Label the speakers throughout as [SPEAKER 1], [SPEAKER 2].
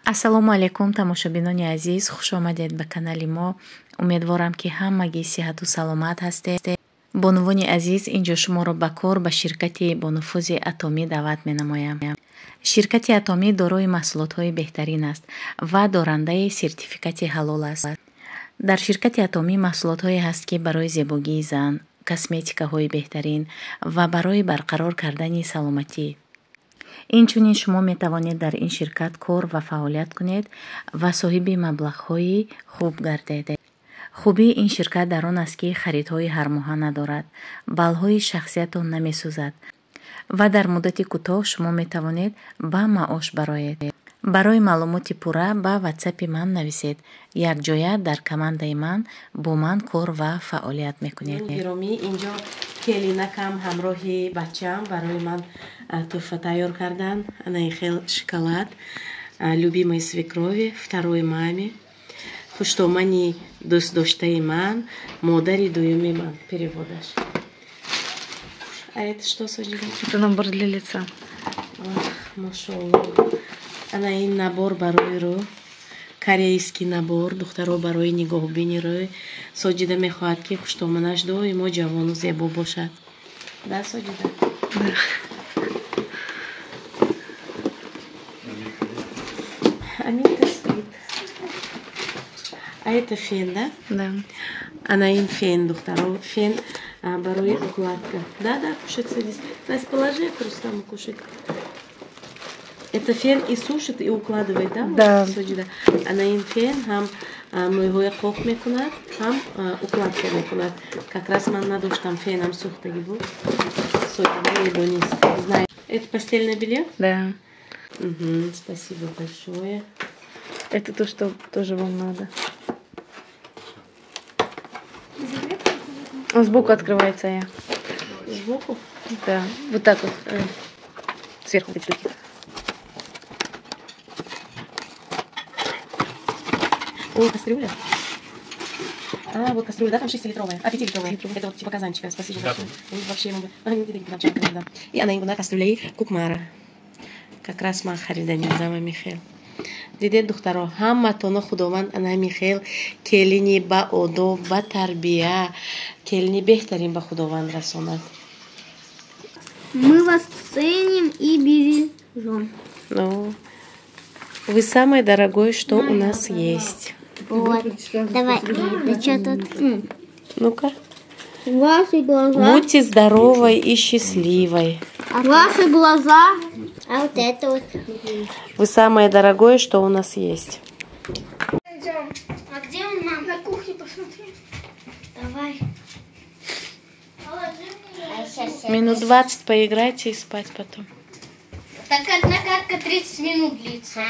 [SPEAKER 1] Ассалому алайкум, тамошобинони азиз, хуш омадед ба канали мо. Умедворам, ки ҳамагӣ сиҳату саломат ҳастед. Бонувони азиз, инҷо шуморо ба кор ба ширкати бонуфузи Атомӣ даъват менамоям. Ширкати Атомӣ дорои маҳсулотҳои беҳтарин аст ва дорандаи сертификати ҳалол аст. Дар ширкати Атомӣ маҳсулотҳое ҳаст, ки барои зебогии зан, косметикаҳои беҳтарин ва барои барқарор кардани саломатӣ. Инчунин шумо метавонед дар ин ширкат кор ва фаъолият кунед ва соҳиби маблағҳои хуб гардед. Хубии ин ширкат дар он аст, ки харидҳои ҳармоҳа надорад, баллҳои шахсиятон намесӯзад ва дар муддати кӯтоҳ шумо метавонед ба маош бароед. Барои маълумоти пурра ба ватсапи ман нависед. Якҷоя дар командаи ман бо ман кор ва фаъолият мекунед.
[SPEAKER 2] Гиромӣ, инҷо келинакам ҳамроҳи бачаам барои ман тӯҳфа тайёр кардан. Ана ин хел шоколад любимой свекрови, второй маме, хуштомани дӯстдоштаи ман, модари дуюми ман. Переводаш. А это что, Соҷида?
[SPEAKER 3] Это набор для лица.
[SPEAKER 2] Машолло. Ана ин набор барои рӯ, корейский набор, духтаро, барои нигоҳубини рӯй. Соҷида мехоҳад, ки хуштоманаш доимо ҷавону зебо бошад. Да, Соҷида?
[SPEAKER 3] Да.
[SPEAKER 2] Аминка спит. А это фен, да?
[SPEAKER 3] Да.
[SPEAKER 2] Ана ин фен, духтаро, фен барои укладка. Да, кушать садись. Настя, положи Рустаму кушать. Это фен и сушит, и укладывает, да?
[SPEAKER 3] Да.
[SPEAKER 2] Соҷида. Ана ин фен ҳам мӯйҳоя қоқ мекунад, ҳам укладка мекунад. Как раз ман надоштам, фенам сӯхтагӣ буд. Соҷида медонист. Знаю. Это постельное белье?
[SPEAKER 3] Да.
[SPEAKER 2] Угу, спасибо большое.
[SPEAKER 3] Это то, что тоже вам надо. Он сбоку открывается, я.
[SPEAKER 2] Сбоку?
[SPEAKER 3] Да. Вот так вот. Сверху эти штуки.
[SPEAKER 2] О, кастрюля. А, вот кастрюля, да, там 6-литровая. А, 5-литровая. Это вот типа казанчика. Спасибо большое. Вообще могу. Да. И ана ин кастрюляи Кукмара. Как раз ман харида меодам, Михаил. Дидед, духтаро, ҳаматоно Худованд ана Михаил келини ба одоб, ба тарбия, келини беҳтарин ба Худованд расонад.
[SPEAKER 4] Мы вас ценим и бережем.
[SPEAKER 2] Ну, вы самое дорогое, что у нас есть.
[SPEAKER 4] Вот. Давай, это что тут?
[SPEAKER 2] Ну-ка.
[SPEAKER 4] Ваши глаза.
[SPEAKER 2] Будьте здоровой и счастливой.
[SPEAKER 4] Ваши глаза. А вот это вот.
[SPEAKER 2] Вы самое дорогое, что у нас есть.
[SPEAKER 4] Идем. А где он, мам?
[SPEAKER 5] На кухне посмотри.
[SPEAKER 4] Давай.
[SPEAKER 2] Минут 20 поиграйте и спать потом.
[SPEAKER 4] Так одна катка 30 минут длится.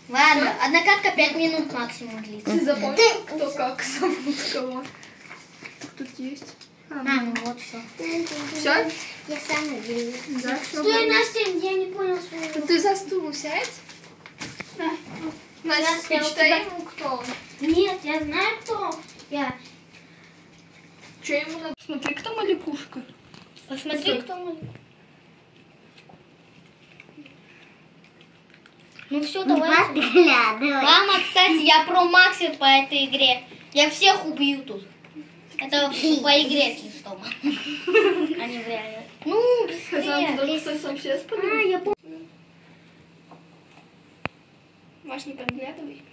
[SPEAKER 4] Ладно, одна катка 5 минут максимум длится.
[SPEAKER 5] Ты запомнил, кто как зовут кого? Тут есть.
[SPEAKER 4] А, ну вот все.
[SPEAKER 5] Все?
[SPEAKER 4] Я сам делаю.
[SPEAKER 5] Да, все.
[SPEAKER 4] Стой, Настя, я не понял свою.
[SPEAKER 5] Ты за стул сядь. На. Настя, прочитай ему, кто он.
[SPEAKER 4] Нет, я знаю, кто я.
[SPEAKER 5] Что ему надо? Смотри, кто маликушка.
[SPEAKER 4] Посмотри, кто маликушка. Ну все, давай. Мама, кстати, я про Максер по этой игре. Я всех убью тут. Это по игре, если что, мама. А не в реале. Ну, быстрее. А, я помню.
[SPEAKER 5] Маш, не подглядывай.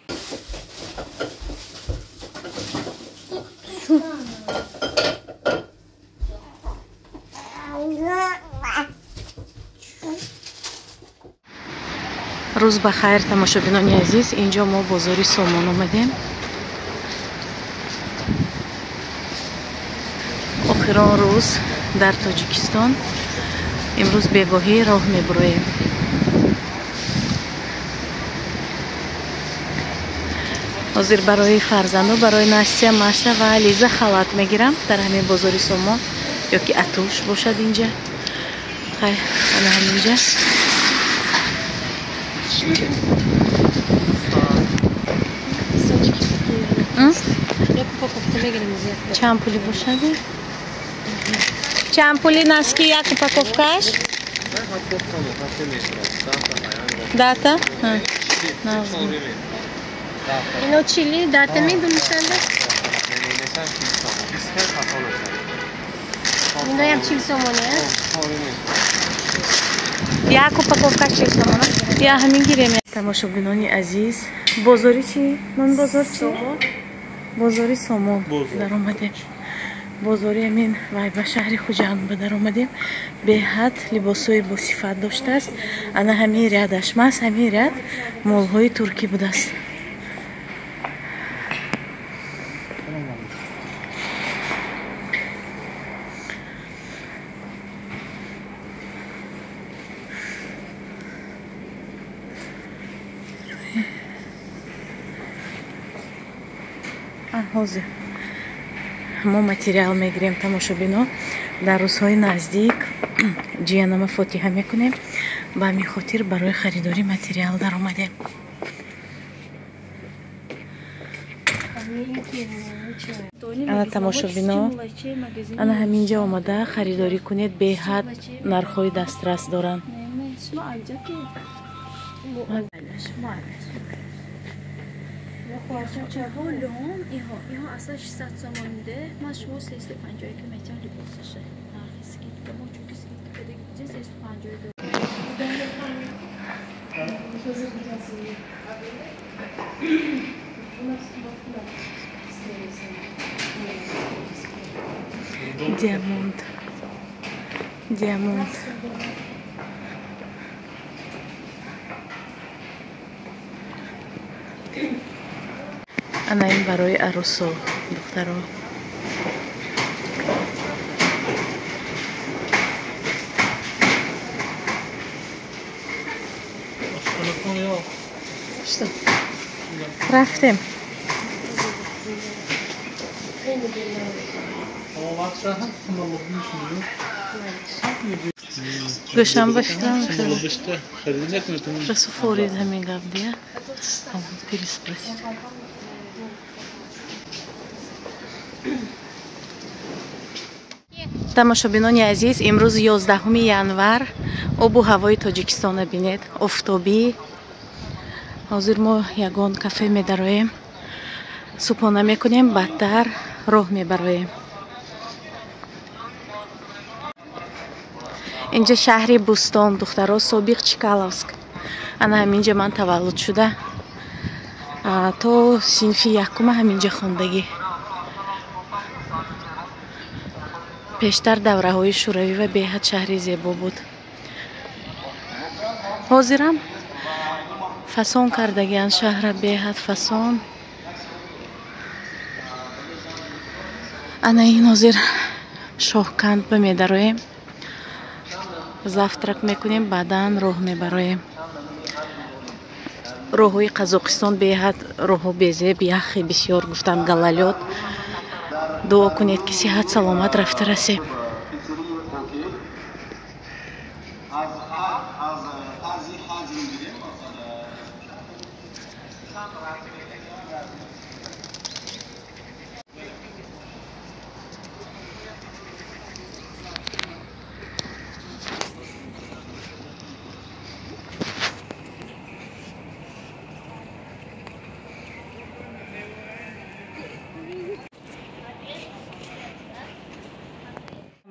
[SPEAKER 2] Рӯз ба хайр, тамошобинони азиз, инҷо мо бозори Сомон омадем. Охирон рӯз дар Тоҷикистон. Имрӯз бегоҳӣ роҳ мебуроем. Ҳозир барои фарзанду, барои Настя, Маша ва Лиза халат мегирам дар ҳамин бозори Сомон, ё ки Атуш бошад инҷа. Хай, ана ҳаминҷа. Чанд пули бошад? Чанд пули носки як упаковкаш?
[SPEAKER 1] Дата?
[SPEAKER 5] Ино чили дата медонистанда? Иноям 40 сомоне?
[SPEAKER 1] Як упаковка 40 сомона. Я ҳамин гирем. Тамошобинони азиз, бозори чи? Нон бозор чи? Бозори Сомон даромадем. Бозори амин вай ба шаҳри Хуҷанд ба даромадем. Беҳад либосҳои босифат доштааст. Ана ҳамин рядаш мас, ҳамин ряд молҳои туркӣ будааст. Ҳозир мо материал мегирем тамошобино. Дар рӯзҳои наздик ҷиянама фотиҳа мекунем. Ба ҳамин хотир барои харидорӣ материал даромадем. Ана тамошобино, ана ҳаминҷа омада харидорӣ кунед. Беҳад нархҳои дастрас доранд.
[SPEAKER 6] Иҳо аслан 600 сомон миде. Ман шумо 350 ки метиҳам либосаше. Нархи скидка мо чунки скидка дода будем 350 дод.
[SPEAKER 1] Диамонт. Диамонт. Ана ин барои арӯсо, духтаро. Рафтем. Гӯшам ба фикрам. Расу форид ҳамин гап дия. Переспросить. Тамошобинони азиз, имрӯз 11 январ обу ҳавои Тоҷикистонро бинед, офтобӣ. Ҳозир мо ягон кафе медароем, субҳона мекунем, баъдтар роҳ мебароем. Инҷа шаҳри Бӯстон, духтаро, собиқ Чкаловск. Ана ҳаминҷа ман таваллуд шуда. То синфи якума ҳаминҷа хондагӣ. Пештар давраҳои шӯравӣ ва беҳад шаҳри зебо буд. Ҳозирам фасон кардагианд шаҳра, беҳад фасон. Ана ин ҳозир Шоҳканд ба медароем. Завтрак мекунем, баъдан роҳ мебароем. Роҳҳои Қазоқистон беҳад роҳҳо безеб, яхи бисёр гуфтанд, галалёд. Дуо кунед ки сиҳат саломат рафта расем.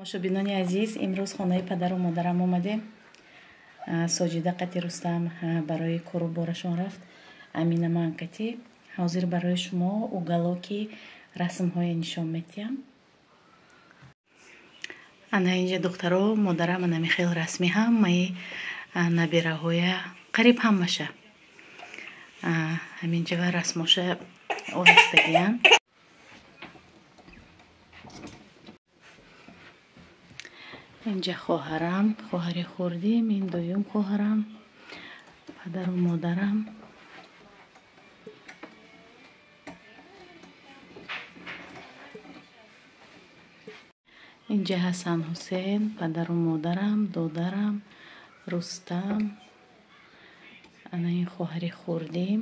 [SPEAKER 1] Тамошобинони азиз, имрӯз хонаи падару модарам омадем. Соҷида қати Рустам барои кору борашон рафт. Амина ман кати. Ҳозир барои шумо уголоки расмҳое нишон метиҳам. Ана инҷа духтаро, модарам ана михел расми ҳамаи набираҳоя, қариб ҳамаша. Ҳаминҷа ва расмоша овехтагиянд. Инҷа хоҳарам, хоҳари хурдим, ин дуюм хоҳарам, падару модарам. Инҷа Ҳасан Ҳусейн, падару модарам, додарам, Рустам. Ана ин хоҳари хурдим,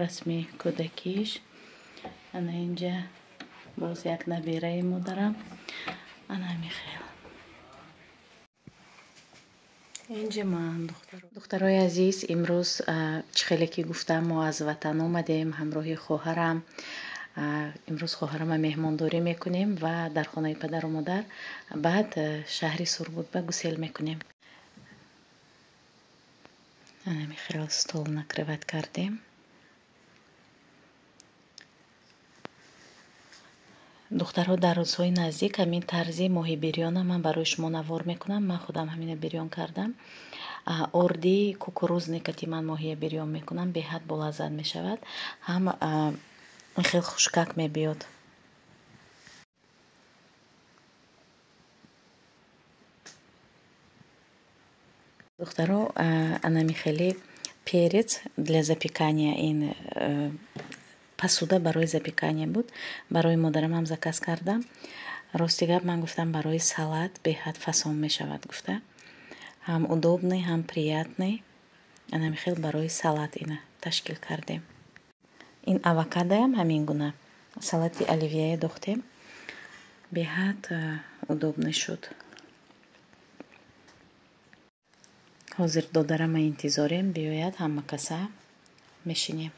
[SPEAKER 1] расми кӯдакиш. Ана инҷа боз як набираи модарам. Ана михел. Инҷа ман духтарои азиз, имрӯз чӣ хеле ки гуфтам, мо аз ватан омадем ҳамроҳи хоҳарам. Имрӯз хоҳарама меҳмондорӣ мекунем ва дар хонаи падару модар, баъд шаҳри Сургут ба гусел мекунем. Анами хел стол накрывать кардем. Духтарҳо, дар рӯзҳои наздик ҳамин тарзи моҳи бирёна ман барои шумо навор мекунам. Ман худам ҳамина бирён кардам. Орди кукурузный кати ман моҳия бирён мекунам, беҳад болаззат мешавад, ҳам хел хушкак мебиёд. Духтаро, анами хеле перец для запекания, ин посуда барои запекания буд, барои модарам заказ кардам. Рости гап, ман гуфтам, барои салат беҳад фасон мешавад, гуфта, ҳам удобный, ҳам приятный. Анами хел барои салат ина ташкил кардем. Ин авокадоям ҳамин гуна салати оливье дохтем, беҳад удобный шуд. Ҳозир додарама интизорем, биёяд, ҳама каса мешинем.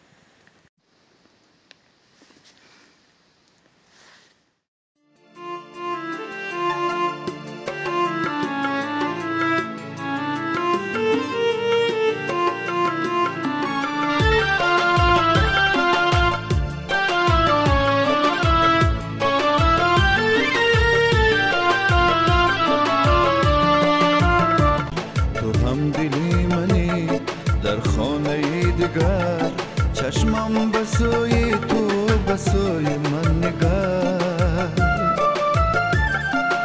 [SPEAKER 7] Чашмам ба сӯи ту, ба сӯи ман нигар,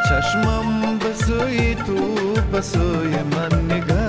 [SPEAKER 7] чашмам ба сӯи ту, ба сӯи ман нигар.